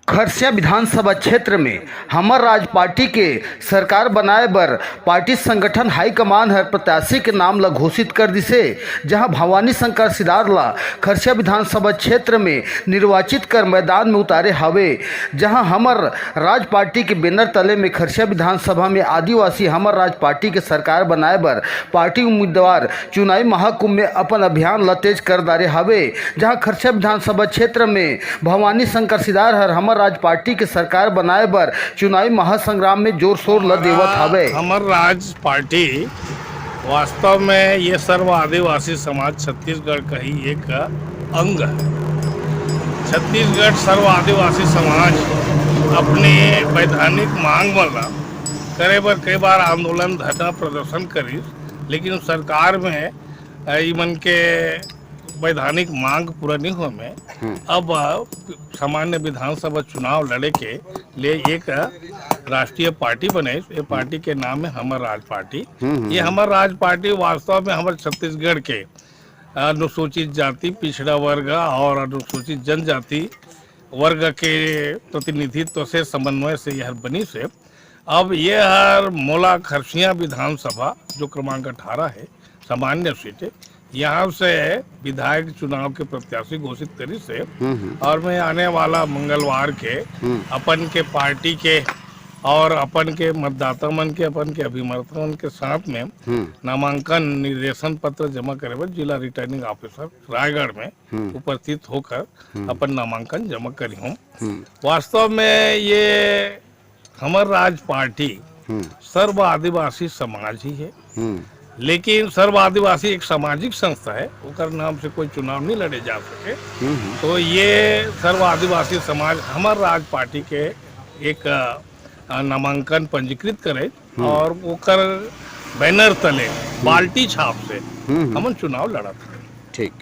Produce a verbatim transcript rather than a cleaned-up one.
खरसिया विधानसभा क्षेत्र में हमर राज पार्टी के सरकार बनाए बर पार्टी संगठन हाईकमान हर प्रत्याशी के नाम ल घोषित कर दिसे, जहां भवानी शंकर सिदार ल खरसिया विधानसभा क्षेत्र में निर्वाचित कर मैदान में उतारे हवे, जहां हमर राज पार्टी के बैनर तले में खरसिया विधानसभा में आदिवासी हमर राज पार्टी के सरकार बनाए बर पार्टी उम्मीदवार चुनावी महाकुंभ में अपन अभियान ल तेज कर डारे हवे, जहां खरसिया विधानसभा क्षेत्र में भवानी शंकर सिदार हर हमर राज पार्टी के सरकार बनाए बर चुनावी महासंग्राम में जोर शोर ल देवत हवे। हमर राज पार्टी वास्तव में ये सर्व आदिवासी समाज छत्तीसगढ़ का ही एक अंग है। छत्तीसगढ़ सर्व आदिवासी समाज अपने वैधानिक मांग मन ला करे बर कई बार आंदोलन, धरना, प्रदर्शन करिस, लेकिन सरकार में, अ, इमन के वैधानिक मांग पूरा नहीं होए में हम्म। अब, अ, सामान्य विधानसभा चुनाव लड़े के लिए एक, अ, राष्ट्रीय पार्टी बने। ये पार्टी के नाम है हमर राज पार्टी। हम्म, हम्म, ये हम्म। हमर राज पार्टी वास्तव में हमर छत्तीसगढ़ के अनुसूचित जाति, पिछड़ा वर्ग और अनुसूचित जनजाति वर्ग के प्रतिनिधित्व से, समन्वय से यह बनी से। अब ये हर मोला खरसिया विधानसभा, जो क्रमांक अठारह है, सामान्य सीट है, यहाँ से विधायक चुनाव के प्रत्याशी घोषित करी से। हम्म, हम्म। और मैं आने वाला मंगलवार के हम्म। अपन के पार्टी के और अपन के मतदाता मन के, अपन के अभिमतदाता मन के साथ में हम्म। नामांकन निर्देशन पत्र जमा करे बर जिला रिटर्निंग ऑफिसर रायगढ़ में हम्म। उपस्थित होकर हम्म। अपन नामांकन जमा करी हूँ। हम्म। वास्तव में ये हमर राज पार्टी हम्म। सर्व आदिवासी समाज ही है, हम्म। लेकिन सर्व आदिवासी एक सामाजिक संस्था है, ओकर नाम से कोई चुनाव नहीं लड़े जा सके। हम्म, हम्म। तो ये सर्व आदिवासी समाज हमर राज पार्टी के एक, अ, नामांकन पंजीकृत करे हम्म। और ओकर बैनर तले हम्म। बाल्टी छाप से हम्म, हम्म। हमन चुनाव लड़त हन। ठीक।